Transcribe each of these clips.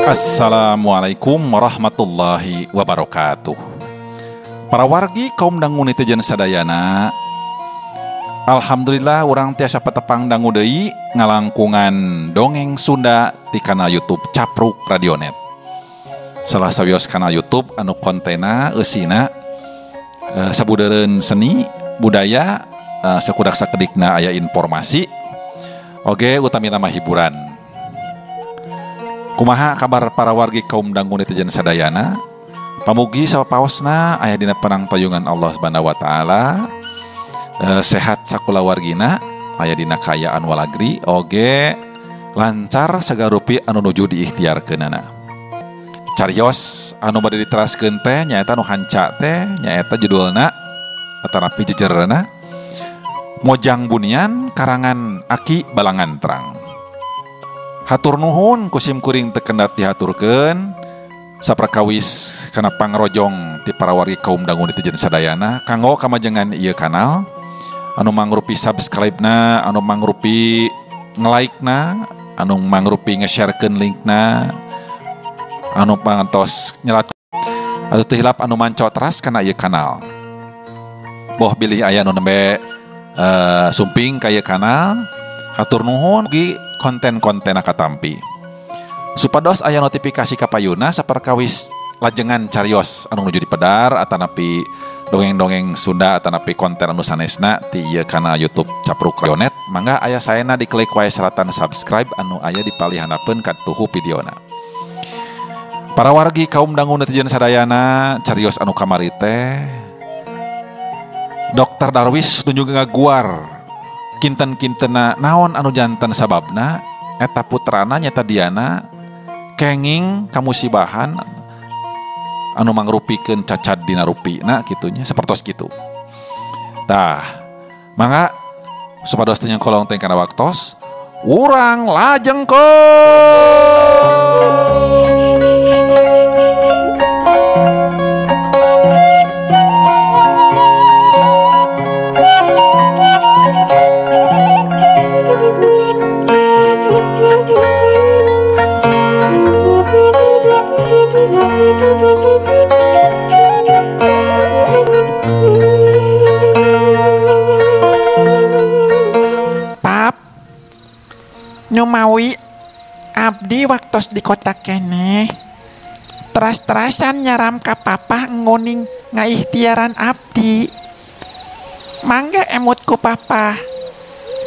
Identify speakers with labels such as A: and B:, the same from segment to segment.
A: Assalamualaikum warahmatullahi wabarakatuh. Para wargi kaum dangu netizen sadayana, alhamdulillah urang tiasa patepang dangu deui ngalangkungan dongeng Sunda ti kanal YouTube Capruk Radionet. Salah sawios kanal YouTube anu kontena eusina sabudeureun seni budaya, sakudak sakedikna aya informasi oge utamina mah hiburan. Kumaha kabar para wargi kaum dangu netizen sadayana? Pamugi sapaosna aya dina panangtayungan Allah Subhanahu wa taala, sehat sakulawargina, aya dina kaayaan walagri oge lancar sagarupi anu nuju diikhtiarkeunana. Carios anu bade diteraskeun teh nyaeta nu hanca teh nyaeta judulna atanapi jejerna Mojang Bunian karangan Aki Balangantrang. Hatur nuhun kusim kuring teu kendap dihaturkeun saprakawis kana pangrojong ti para wargi kaum dangu netizen sadayana kanggo kamajengan ieu kanal anu mangrupi subscribe-na, anu mangrupi nge-like-na, anu mangrupi nge-sharekeun link-na, anu pangantos nyelat atuh teu hilap anu manco teras kana ieu kanal. Boh bilih aya nu nembe sumping ka ieu kanal. Hatur nuhun ugi konten-konten katampi. Supados aya notifikasi kapayuna saperkawis lajengan carios anu nuju dipedar atanapi dongeng-dongeng Sunda atanapi konten anu sanesna ti ieu kana YouTube Capruk Radionet, mangga aya saena diklik wae seratan subscribe anu aya di palihanapeun katuhu videona. Para wargi kaum dangu netizen sadayana, carios anu kamari teh Dr. Darwis nuju ngaguar kinten-kintena naon anu janten sababna eta putrana nyata Diana kenging kamusibahan anu mangrupikeun cacad dina rupina kitunya sapertos kitu. Tah, mangga supados teu nyengkolong teh kana waktos urang lajengkeun.
B: Pap, Numawi abdi waktos di kota keneh teras-terasan nyaram ka papa nguning ngaikhtiaran abdi. Mangga emut ku papa.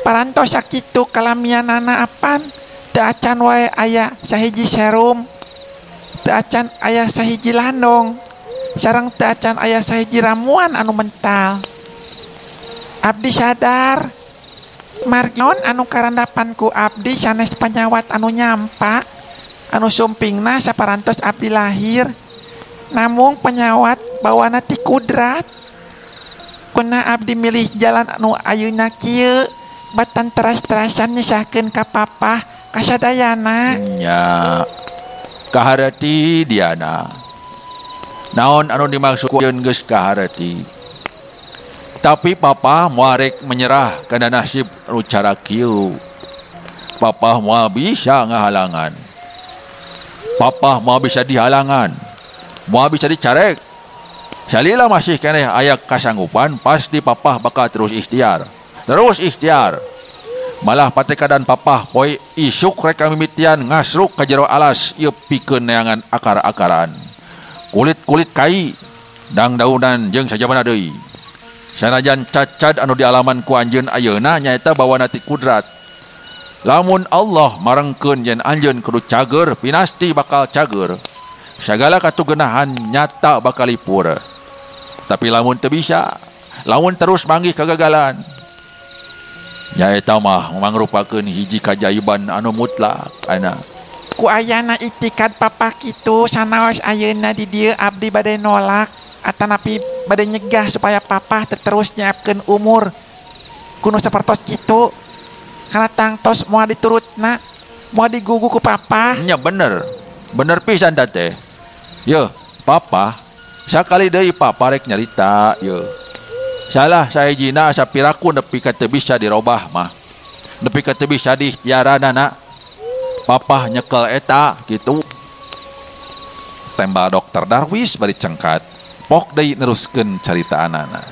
B: Parantos sakitu kalamianana apan teu acan wae aya sahiji serum, teu acan aya sahiji landong, sareng teu acan aya sahiji ramuan anu mental. Abdi sadar margion anu karandapan ku abdi sanes panyawat anu nyampak anu sumpingna saparantos abdi lahir, namung penyawat bawana ti kudrat. Kuna abdi milih jalan anu ayeuna kieu batan teras-terasan nyisahkeun ka papah kasadayana.
C: Nya kaharati Diana, naon anu dimaksud geus kaharati. Tapi papa moal rek menyerah kana nasib anu cara kieu. Papa moal bisa ngahalangan. Papa moal bisa dihalangan. Moal bisa dicarek. Salila masih keneh aya kasanggupan, pasti papa bakal terus ikhtiar. Terus ikhtiar. Malah patekadan papah poe isuk rek mimitian ngasruk ka jero alas ieu pikeun neangan akar-akaran. Kulit-kulit kai, dang-daunan jeung sajabana deui. Sanajan cacad anu dialaman ku anjeun ayeuna nyaeta bawana ti kudrat. Lamun Allah marengkeun yen anjeun kudu cager, pinasti bakal cager. Sagala katugenahan nyata bakal lipur. Tapi lamun teu bisa, lamun terus manggih kegagalan, nyaeta mah mangrupakeun hiji kajaiban anu mutlak anak.
B: Ku ayana itikad papa kitu sanaos ayeuna di dieu abdi bade nolak atanapi bade nyegah supaya papa terus nyiapkeun umur kuno sapertos kitu karena tangtos moal diturutna moal digugu ku papa.
C: Nya bener, bener pisan teh. Yeuh, papa sakali deui papa rek nyarita yeuh. Salah sahijina asa piraku nepi ka teu bisa dirobah mah. Nepi ka teu bisa diikhtiaranana. Papa nyekel eta gitu.
A: Tembal Dokter Darwis bari cengkat. Pok deui neruskeun caritaanana.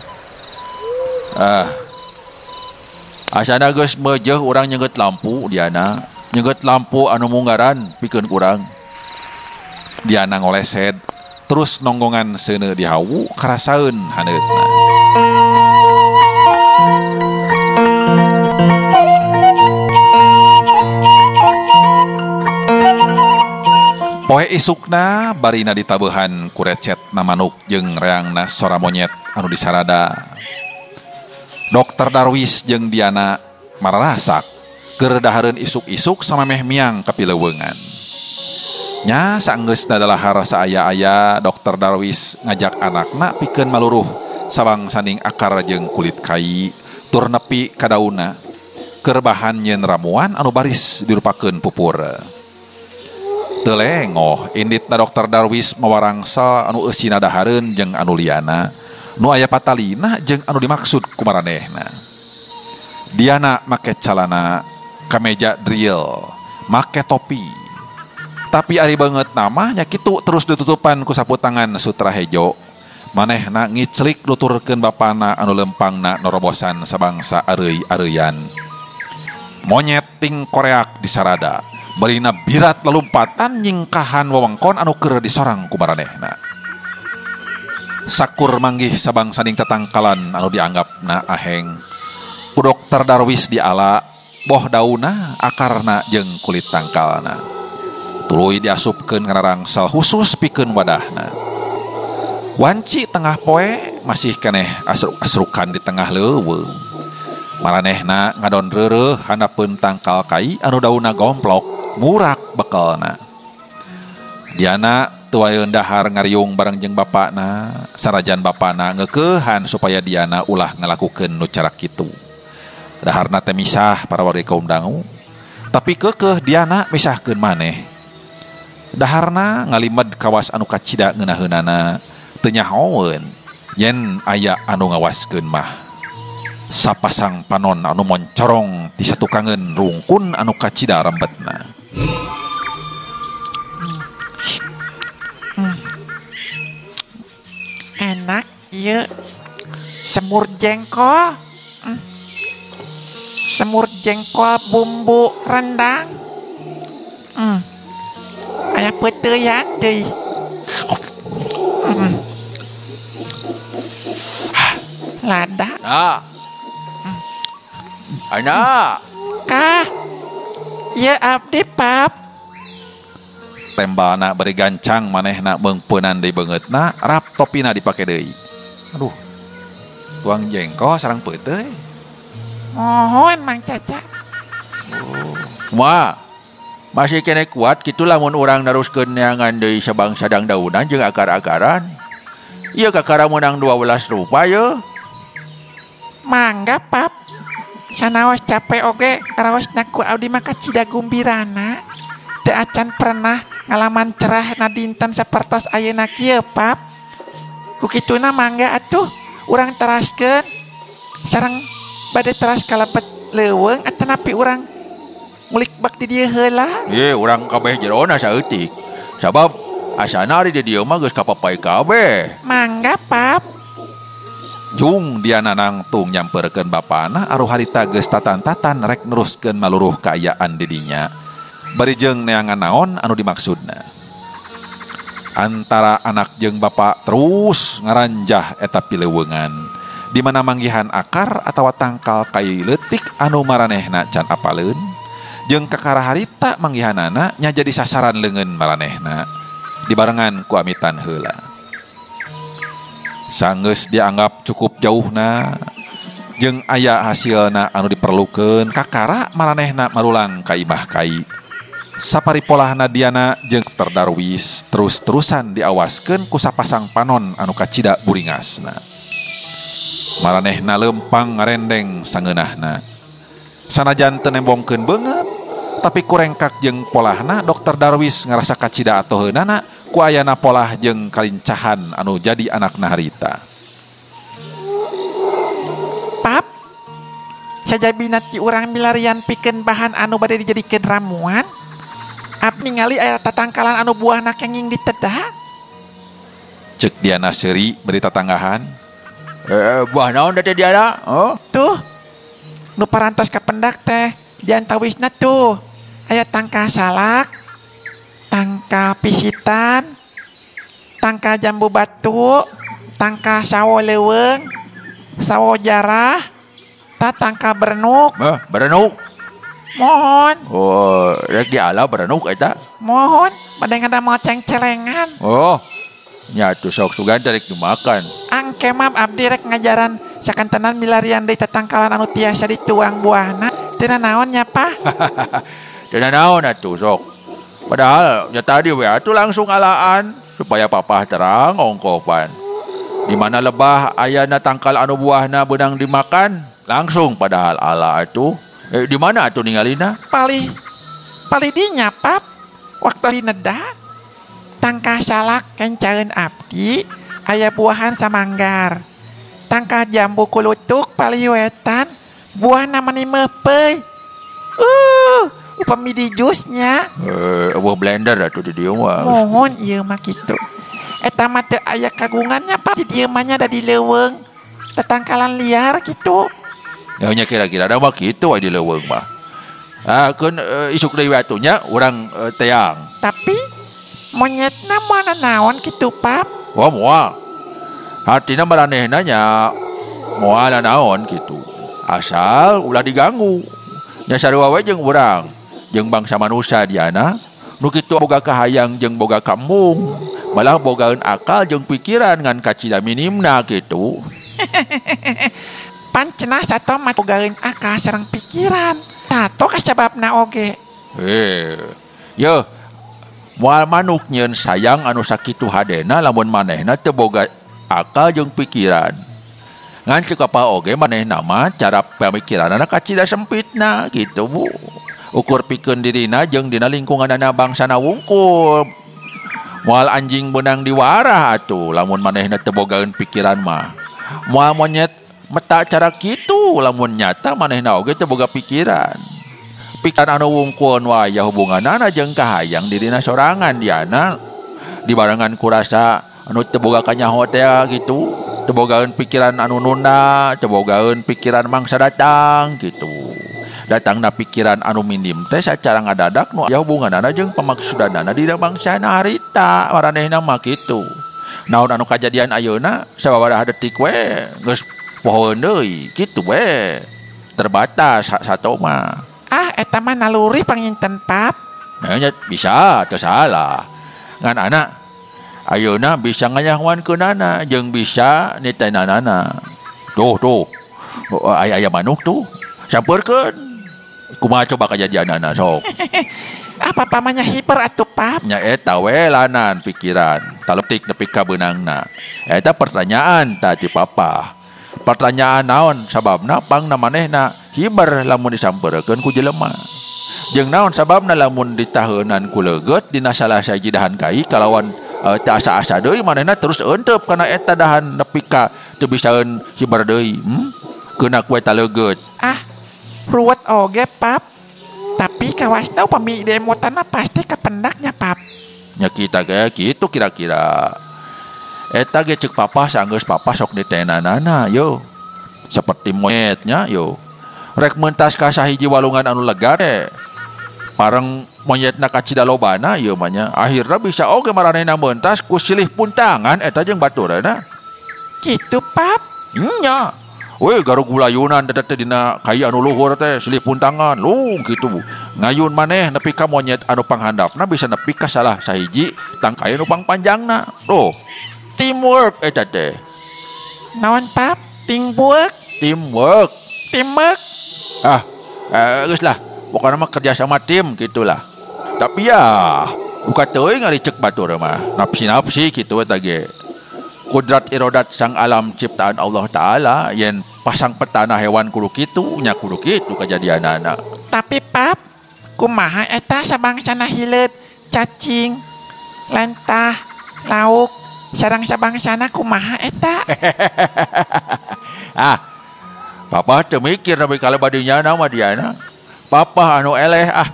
C: Asana geus meujeuh urang nyeungeut lampu Diana. Nyeungeut lampu anu munggaran pikeun urang.
A: Diana ngolesed terus nonggongan seuneu di hawu karasaeun haneutna. Poe isukna barina ditabehan ku recet na manuk jeung reangna sora monyet anu disarada. Dokter Darwis jeung Diana mararasak keur dahareun isuk-isuk samameh miang ka pileuweungan. Nya saenggeusna dalahar saaya-aya Dokter Darwis ngajak anakna pikeun maluruh sabang saning akar jeung kulit kai tur nepi ka daunna keur bahan nyeun ramuan anu baris dirupakeun pupur. Teu lengoh inditna Dokter Darwis mawarangsal anu eusina dahareun jeung anu liana nu aya patalina jeung anu dimaksud ku maranehna. Diana make calana kameja drill, make topi. Tapi ari banget namah nya kitu terus ditutupan ku sapu tangan sutra hejo. Manehna ngiclik nuturkeun bapana anu lempangna norobosan sabangsa areuy-areuyan. Monyet ting koreak disarada. Barina birat lelumpatan nyingkahan wewengkon anu keur disorang ku maranehna. Sakur manggih sabangsaning tatangkalan anu dianggapna aheng. Ku Dokter Darwis diala boh dauna akarna jeung kulit tangkalna. Tuluy diasupkeun kana rangsal khusus pikeun wadahna. Wanci tengah poe masih keneh asruk-asrukan di tengah leuweung. Maranehna ngadon reureuh handapeun tangkal kai anu daunna gomplok murak bekelna. Diana teu waeun dahar ngariung bareng jeung bapana, sarajan bapana ngeukehan supaya Diana ulah ngalakukeun nu cara kitu. Daharna teh misah para warga kaum dangu, tapi keukeuh Diana misahkeun maneh. Daharna ngalimed kawas anu kacida ngeunaheunana, teu nyahoeun yen aya anu ngawaskeun mah. Sapasang panon anu moncorong ti satukangeun rungkun anu kacida rembetna.
B: Enak ieu semur jengkol. Semur jengkol bumbu rendang. Aya peuteuyan deui. Lada.
C: Nah. Anak.
B: Kah. Ieu abdi pap.
A: Tembalna bari gancang manehna meungpeunan deui beungeutna, rap topina dipake deui. Aduh. Tuang jengkol sareng peuteuy.
B: Mohon Mang Caca.
C: Oh. Ma, masih kene kuat kitu lamun urang naruskeun neangan deui sabangsa dangdaunan jeung akar-akaran. Ieu kakara meunang 12 rupa ye.
B: Mangga pap. Sanaos capek oge raosna ku abdi mah kacida gumbirana. Teu acan pernah ngalaman cerah na dinten sapertos ayeuna kieu pap. Ku kituna mangga atuh urang teraskeun sareng bade teras kalebet leuweung atanapi urang ngulik bak di dieu heula.
C: Ye urang kabeh jerona saeutik. Sabab asana ari di dieu mah geus kapapai kabeh.
B: Mangga pap.
A: Jung Diana nangtung nyamperkeun bapana aruh harita geus tatan-tatan rek neruskeun maluruh kaayaan di dinya. Bari jeung neangan naon anu dimaksudna. Antara anak jeung bapak terus ngaranjah eta pileuweungan. Di mana manggihan akar atawa tangkal kai leutik anu maranehna can apaleun jeung kakara harita manggihanana nya jadi sasaran leungeun maranehna dibarengan ku amitan heula. Sanggeus dianggap cukup jauhna jeung aya hasilna anu diperlukeun kakara maranehna marulang ka imah kai. Sapari polahna Diana jeung Dr. Darwis terus-terusan diawaskeun ku sapasang panon anu kacida buringasna. Maranehna lempang ngarendeng sangeunahna. Sanajan teu nembongkeun beungeut, tapi kurengkak jeung polahna Dr. Darwis ngarasa kacida atoheunana ku ayana polah jeung kalincahan anu jadi anakna harita.
B: Pap, sajabina ti urang milarian pikeun bahan anu bade dijadikeun ramuan. Ap ningali aya tatangkalan anu buahna kenging ditedah.
A: Ceuk Diana seuri bari tatanggahan.
C: Buah naon teh Diana? Oh?
B: Tuh. Nu parantos kapendak teh diantawisna tuh. Aya tangka salak, tangka pisitan, tangka jambu batu, tangka sawo leuweung, sawo jarah, ta tangka berenuk.
C: Berenuk.
B: Mohon.
C: Oh, rek diala berenuk eta.
B: Mohon, bade ngadamel cengcelengan.
C: Oh. Nya atuh sok sugan teh rek dimakan.
B: Angke mah abdi rek ngajaran sakantenan milarian deui tatangkalan anu tiasa dituang buahna. Teu naon nya, Pak?
C: Teu naon atuh sok. Padahal nya tadi we atuh langsung alaan supaya papah terang ongkopan. Di mana lebah ayana tangkal anu buahna beunang dimakan, langsung padahal ala atuh. Di mana atuh ningalina?
B: Palih dinya, Pap. Waktu dineda tangka salak kencaeun abdi aya buahan samanggar. Tangka jambu kulutuk palih wetan buahna mani meupeui. Upami di jusnya.
C: Buah blender atuh di dieu mah.
B: Mohon ieu mah kitu. Eta mah teu aya kagungannya, Pak. Di dieu mah nya da di leuweung. Tatangkalan liar kitu.
C: Ya nya kira-kira da mah kitu we di leuweung mah. Ah keun isuk deui atuh nya urang teang.
B: Tapi monyetna moal naon kitu, Pap?
C: Wah, moal. Hatina maranehna nya moal naon kitu. Asal ulah diganggu. Nya sarua we jeung urang, jeung bangsa manusia Diana, nu kitu boga kahayang jeung boga kambung, malah bogaeun akal jeung pikiran ngan kacida minimna kitu.
B: Pan cenah sato mah bogaeun akal sareng pikiran. Tato kasababna oge.
C: Yeuh. Moal manuk nyeun sayang anu sakitu hadena lamun manehna teu boga akal jeung pikiran. Ngan ceuk apa oge manehna mah cara pamikiranana kacida sempitna kitu Bu. Ukur pikeun dirina jeung dina lingkunganana bangsana wungkul. Moal anjing beunang diwarah atuh lamun manehna teu bogaeun pikiran mah. Moal monyet meta cara kitu lamun nyata manehna oge teu boga pikiran. Pikiran anu wungkul nu aya hubunganana jeung kahayang dirina sorangan Diana dibarengan kurasa anu teu boga kanyaho teh gitu, teu bogaeun pikiran anu nunda, teu bogaeun pikiran mangsa datang gitu. Datangna pikiran anu minim teh sacara ngadadak nu aya hubunganana jeung pamaksudanana dina bangsana harita maranehna mah kitu. Naon anu kajadian ayeuna sababaraha detik we geus pohoeun deui kitu we. Terbatas sato mah.
B: Ah, eta mah naluri panginten, Pap.
C: Nah, bisa, teu salah. Ngan anak ayeuna bisa ngayahuankeunana jeung bisa nitenanana. Tuh, tuh. Aya-aya manuk tuh. Sampeurkeun. Kumaha coba kajadianana sok.
B: Ah, papa mah nya hiper atuh, Pap.
C: Nya eta we lanan pikiran. Taletik nepi ka beunangna. Eta pertanyaan ta ti papa. Pertanyaan naon sababna pangna manehna hiber lamun disampeurkeun ku jelema. Jeung naon sababna lamun ditaheunan ku leugeut dina salah sahiji dahan kai kalawan teu asa-asa deui manehna terus eunteup kana eta dahan nepi ka teu bisaeun hiber deui. Keuna ku eta leugeut.
B: Ah, ruwet oge, Pap. Tapi kawasna upami demotanna pasti kapendaknya, Pap.
C: Nya kita ge kitu kira-kira. Eta ge ceuk papa sanggeus papa sok ditenanana yo. Seperti monyetnya yo. Rek mentas ka sahiji walungan anu lega teh. Pareng monyetna kacida lobana ieu mah nya. Akhirna bisa oge maranehna mentas ku silih puntangan eta jeung baturna.
B: Kitu, Pap.
C: Nya. We garuk gulayunan teh teh dina kai anu luhur teh silih puntangan lung kitu. Ngayun maneh nepi ka monyet anu panghandapna bisa nepi ka salah sahiji tangkai anu pangpanjangna. Tuh. Teamwork eta teh.
B: Naon pap? Teamwork.
C: Teamwork.
B: Teamwork.
C: Ah, geus lah. Pokoknya mah kerja sama tim gitulah. Tapi ya buka teuing ari cek batur mah. Nafsi-nafsi kitu eta ge. Kudrat irodat sang alam ciptaan Allah Ta'ala yen pasang petana hewan kudu kitu nya kudu kitu kajadianana.
B: Tapi pap, kumaha eta sabangsana hileud, cacing, lentah, lauk, sareng sabangsana kumaha eta?
C: Ah, papa teu mikir nepi ka badinya mah Diana. Papa anu eleh ah.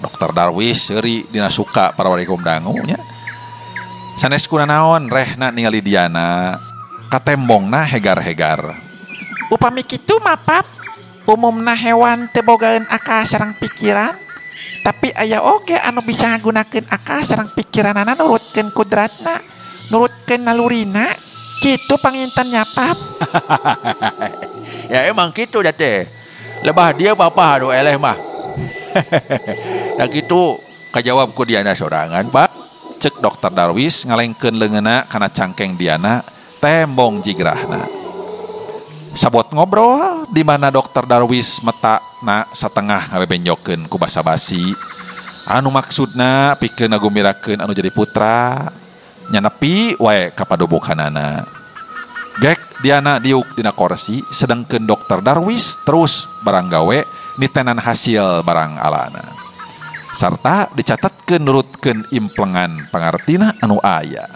A: Dokter Darwis seuri dina suka para warga dangu nya. Sanes kunanaon rehna ningali Diana katembongna hegar-hegar.
B: Upami kitu mah pap, umumna hewan teu bogaeun akal sareng pikiran, tapi aya oge anu bisa ngagunakeun akal sareng pikiranana nurutkeun kudratna, nurutkeun nalurina, kitu pangintennya pap.
C: Ya emang kitu da teh. Lebah dia papa anu eleh mah. Nah kitu kajawab ku Diana sorangan, Pak.
A: Cek Dokter Darwis ngalengkeun leungeunna kana cangkeng Diana, tembong jigrahna. Sabot ngobrol di mana Dokter Darwis metakna satengah ngabebenjokeun ku basa-basi. Anu maksudna pikeun ngagumirakeun anu jadi putra, nya nepi wae ka padubukanana. Gek Diana diuk dina korsi, sedengkeun Dokter Darwis terus barang gawe nitenan hasil barang alana. Sarta dicatatkeun nurutkeun implengan pangartina anu aya.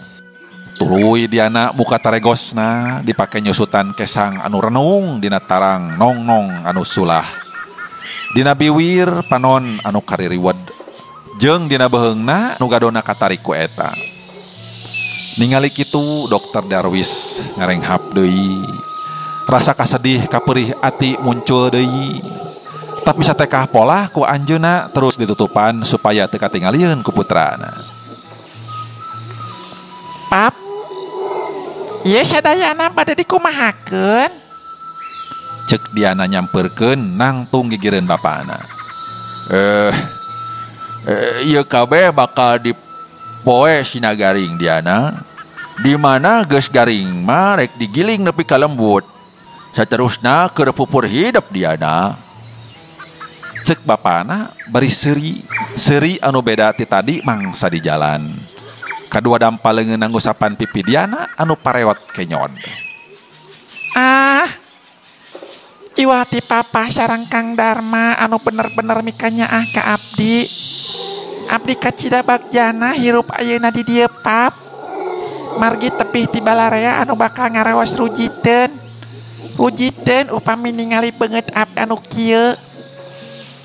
A: Tuluy Diana muka taregosna dipake nyusutan kesang anu renung dina tarang nongnong anu sulah. Dina biwir panon anu kaririwed jeung dina beheungna nu gadona katarik ku eta. Ningali kitu Dokter Darwis ngarenghap deui. Rasa kasedih kaperih ati muncul deui. Tapi satekah polah ku anjeunna terus ditutupan supaya teu katingalieun ku putrana.
B: Pap, ieu sadayana bade dikumahakeun?
A: Cek Diana nyamperkeun nangtung gigireun bapana.
C: Ieu kabeh bakal dipoe sina garing Diana. Di mana geus garing mah rek digiling nepi ka lembut. Saterusna keur pupur hidup Diana.
A: Cek bapana bari seuri, seuri anu beda ti tadi mangsa di jalan. Kadua dampa leungeun ngusapan pipi Diana anu pareot kenyod.
B: Ah, iwati papa sareng Kang Darma anu bener-bener mikanyaah ka abdi. Abdi kacida bagjana hirup ayeuna di dieu pap. Margi tepih ti balarea anu bakal ngaraos rujiteun. Rujiteun upami ningali beungeut abdi anu kieu.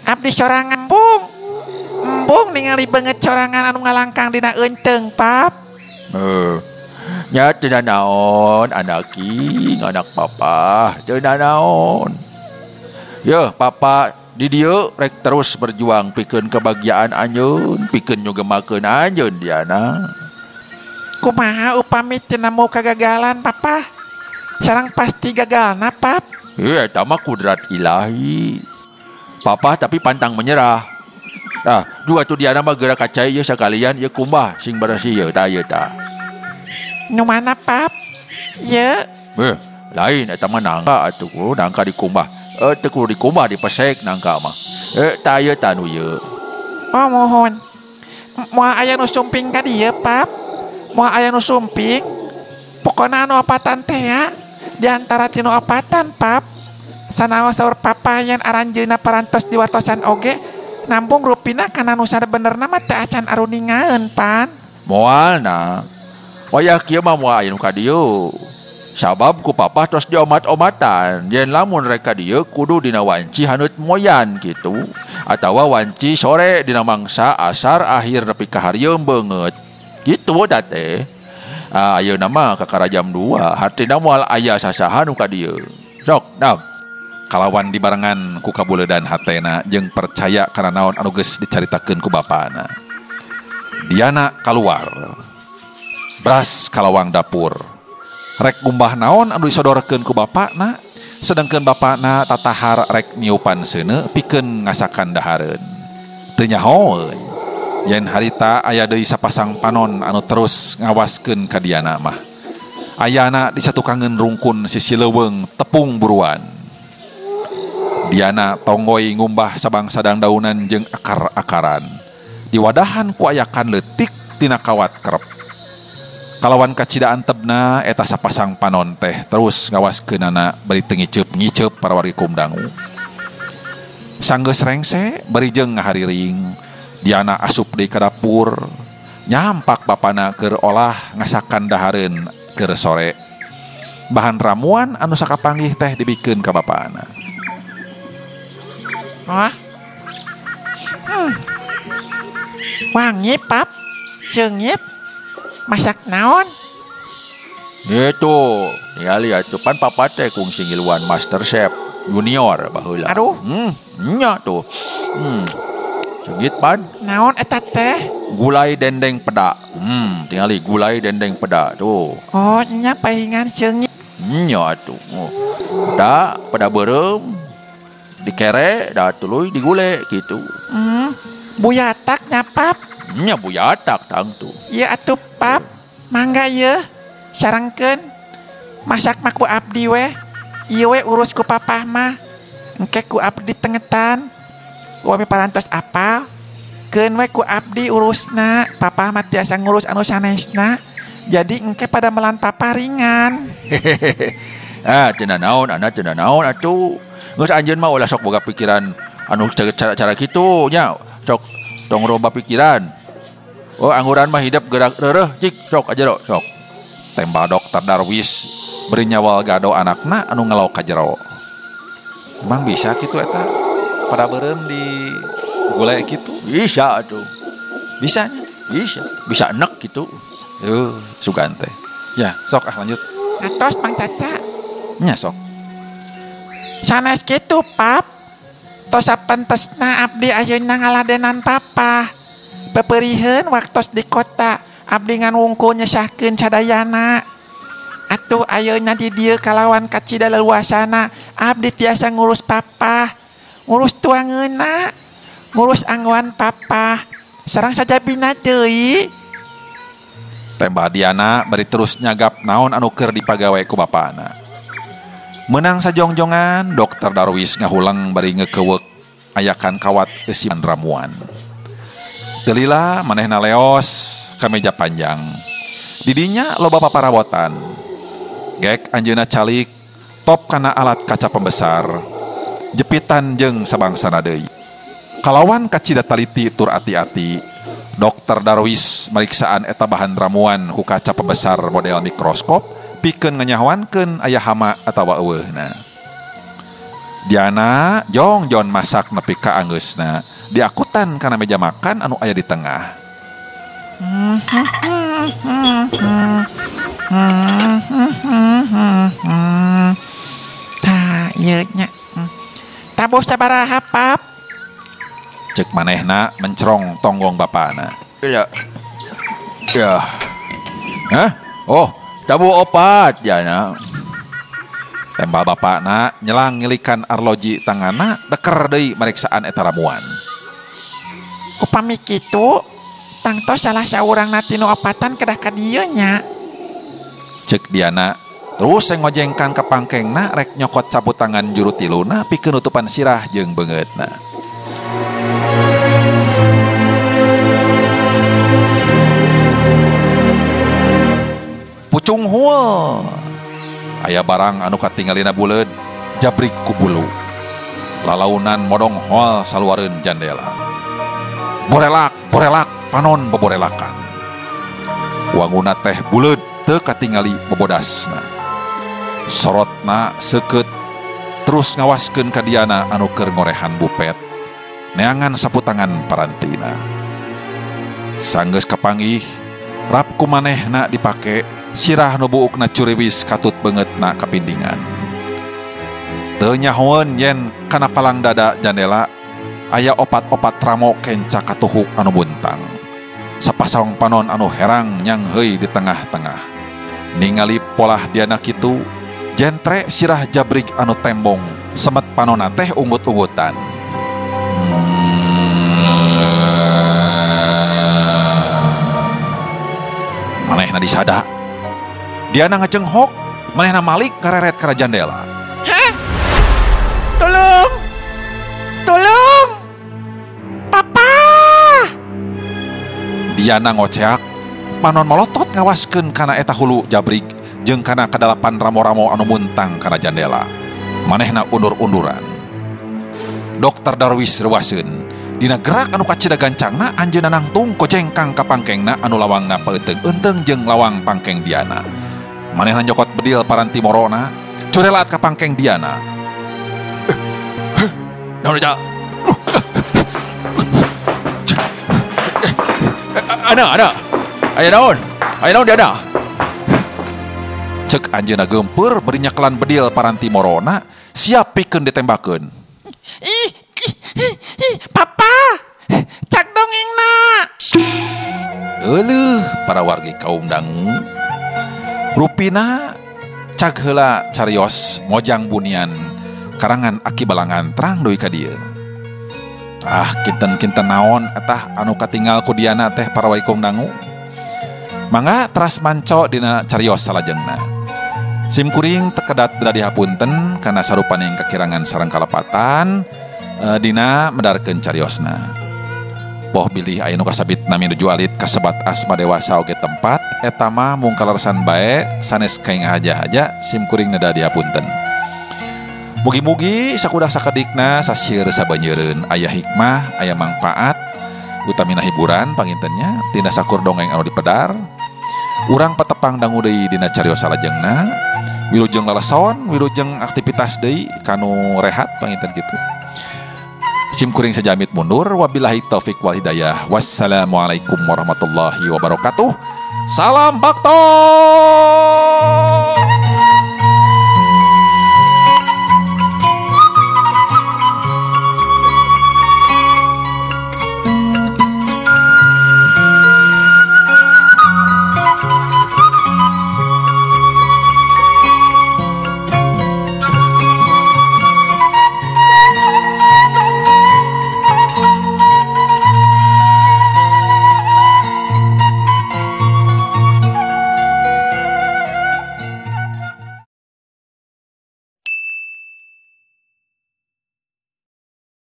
B: Abdi sorangan embung. Embung ningali beungeut sorangan anu ngalangkang dina eunteung pap.
C: Nya teu nanaon anak king, anak papa, teu nanaon. Yeuh papa di dieu rek terus berjuang pikeun kebahagiaan anjeun, pikeun nyugemakeun anjeun Diana.
B: Kumaha upami teu nemu kagagalan papa? Sareng pasti gagalna pap.
C: Eta mah kudrat ilahi. Papa tapi pantang menyerah. Nah, dua tuh Diana mah geura kacai ieu sakalian ieu kumbah sing beresih ieu tah ieu tah.
B: Nu mana pap? Ieu.
C: Lain eta mah nangka atuh kudu nangka dikumbah. Teu kudu dikumbah dipesek nangka mah. Tah ieu tah nu ieu.
B: Oh mohon. Moal aya nu sumping ka dieu pap. Moal aya nu sumping. Pokona anu opatan teh ya. Di antara tinu opatan pap. Sanaos saur papa yen aranjeunna parantos diwartosan oge nampung rupina kana nu sabenerna mah teu acan aruningaeun pan.
C: Moalna. Wayah kieu mah moal aya nu ka dieu. Sabab ku papa tos diomat-omatan yen lamun rek ka dieu kudu dina wanci haneut moyan kitu atawa wanci sore dina mangsa asar akhir nepi ka harieum beungeut. Kitu da teh. Ayeuna mah kakara jam 2 hartina moal aya sasaha nu ka dieu. Sok, dam.
A: Kalawan dibarengan ku kabuledan hatena jeung percaya kana naon anu geus dicaritakeun ku bapana. Diana kaluar. Bras kalawang dapur. Rek ngumbah naon anu disodorkeun ku bapakna, sedangkeun bapakna tatahar rek niupan seuneu pikeun ngasakan dahareun. Teu nyahoeun yen harita aya deui sapasang panon anu terus ngawaskeun ka Diana mah. Ayana di satukangeun rungkun sisi leuweung tepung buruan. Diana tonggoi ngumbah sabangsa dangdaunan jeung akar-akaran. Diwadahan ku ayakan leutik tina kawat kerep. Kalawan kacida antebna eta sapasang panon teh terus ngawaskeunana bari teu ngiceup-ngiceup para wargi kumdangu. Sanggeus rengse bari jeung ngahariring, Diana asup deui ka dapur, nyampak bapana keur olah ngasakan dahareun keur sore. Bahan ramuan anu sakapanggih teh dibikeun ka bapana.
B: Wah. Wangi pap, seungit. Masak naon?
C: Itu, ningali atuh pan papa teh kungsi ngiluan Master Chef Junior baheula.
B: Aduh.
C: Nya tuh. Seungit pan.
B: Naon eta teh?
C: Gulai dendeng peda. Tingali gulai dendeng peda tuh.
B: Oh, nya pahingan seungit.
C: Nya atuh. Oh. Da peda beureum dikere da tuluy digule gitu.
B: Buyatak nya pap.
C: Nya buyatak tangtu.
B: Ieu atuh pap, mangga ieu sarengkeun. Masak mah ku abdi we. Ieu we urus ku papah mah. Engke ku abdi tengetan. Wami parantos apal. Keun we ku abdi urusna, papah mah tiasa ngurus anu sanesna. Jadi engke pada melan papa ringan.
C: Ah, teu naon, ana teu naon atuh. Geus anjeun mah ulah sok boga pikiran anu cara-cara kitu nya. Sok tong loba pikiran. Oh, angguran mah hidup gerak reureuh cik sok aja sok.
A: Tembal Dokter Darwis beri nyawal gado anakna anu ngelaw ka jero. Emang bisa kitu eta? Pada beureum di gulai kitu?
C: Bisa atuh.
A: Bisa nya?
C: Bisa. Bisa enek kitu.
A: Sugan teh. Ya, sok ah lanjut.
B: Atos Mang Caca.
A: Nya sok.
B: Sanes kitu, Pap. Tos sapentesna abdi ayeuna ngaladenan papa. Peperiheun waktos di kota abdi ngan wungkul nyesahkeun sadayana. Atuh ayeuna di dieu kalawan kacida leluasana abdi tiasa ngurus papa, ngurus tuangeunna, ngurus anggoan papa. Sareng sajabina deui.
A: Tembah Diana bari terus nyagap naon anu keur dipagawe ku bapana. Menang sajongjongan, Dokter Darwis ngahulang bari ngekewek ayakan kawat eusian ramuan. Delila manehna leos ka meja panjang. Didinya loba paparabotan. Gek anjeunna calik top kana alat kaca pembesar. Jepitan jeung sabangsana deui. Kalawan kacida taliti tur ati-ati, Dokter Darwis mariksaan eta bahan ramuan ku kaca pembesar model mikroskop pikeun nganyahoankeun aya hama atawa eueuhna. Diana jongjon masak nepi ka anggeusna diakutan kana meja makan anu aya di tengah.
B: Tah ieu nya. Tabuh sabaraha pap?
A: Cek manehna mencerong tonggong bapana.
C: Ya. Ya. Hah? Oh, tabuh opat Diana.
A: Tembal bapana nyelang ngilikan arloji tangana deker deui mariksaan eta ramuan.
B: Upami kitu tangtos salah saurangna tinu opatan kedah ka dieu nya.
A: Cek Diana terus ngojengkan ka pangkengna rek nyokot sapu tangan juru tiluna pikeun nutupan sirah jeung beungeutna. Pucung huel. Aya barang anu katingalina buleud jabrik ku bulu. Lalaunan modong hoal saluareun jandela. Borelak, borelak, panon boborelakan. Wanguna teh buleud teu katingali bobodasna. Sorotna seukeut terus ngawaskeun ka Diana anu keur ngorehan bupet. Neangan sapu tangan parantina. Sanggeus kapanggih, rap ku manehna dipake, sirah nu buukna curiwis katut beungeutna kapindingan. Teu nyahoeun yen kana palang dada jandela aya opat-opat ramo kenca katuhuk anu buntang. Sapasang panon anu herang nyangheui di tengah-tengah. Ningali Polah Diana kitu jentre sirah jabrig anu tembong semet panona teh unggut-unggutan. Manehna disada. Diana ngacenghok, manehna malik kareret kana jandela.
B: Hah? Tolong! Tolong! Papa!
A: Diana ngoceak, panon molotot ngawaskeun kana eta hulu jabrig jeung kana kadalapan ramo-ramo anu muntang kana jandela. Manehna undur-unduran. Dokter Darwis reuaseun. Dina gerak anu kacida gancangna anjeunna nangtung kojengkang ka pangkengna anu lawangna paeuteng-euteng jeung lawang pangkeng Diana. Manehna nyokot bedil paranti morona, curelat ka pangkeng Diana.
C: Naon aja? Ana, ana. Aya naon? Aya naon Diana?
A: Cek anjeunna geumpeur bari nyekelan bedil paranti morona, siap pikeun ditembakeun.
B: Ih, ih, ih, papa, cak dongengna.
A: Euleuh para wargi kaum dangu. Rupina cag heula carios Mojang Bunian karangan Aki Balangan terang deui ka dieu. Ah, kinten-kinten naon etah anu katinggal ku Diana teh para wargi kaum dangu. Mangga teras manco dina carios salajengna. Sim kuring tekedat dihapunten kana sarupaning kakirangan sareng kalepatan dina medarkeun cariosna. Poh bilih aya nu kasabit nami nuju alit kasebat asma dewasa oge tempat eta mah mung kaleresan bae sanes kaing haja-haja sim kuring neda dihapunten. Mugi-mugi sakudah sakedikna sasieur sabanjeureun aya hikmah, aya mangpaat, utamina hiburan pangintennya tina sakur dongeng anu dipedar. Urang patepang dangu deui dina carios salajengna. Wilujeng laleson, wilujeng aktivitas deui kanu rehat panginten kitu. Sim kuring sajamit mundur, wabillahi taufik wal hidayah. Wassalamualaikum warahmatullahi wabarakatuh. Salam bakto.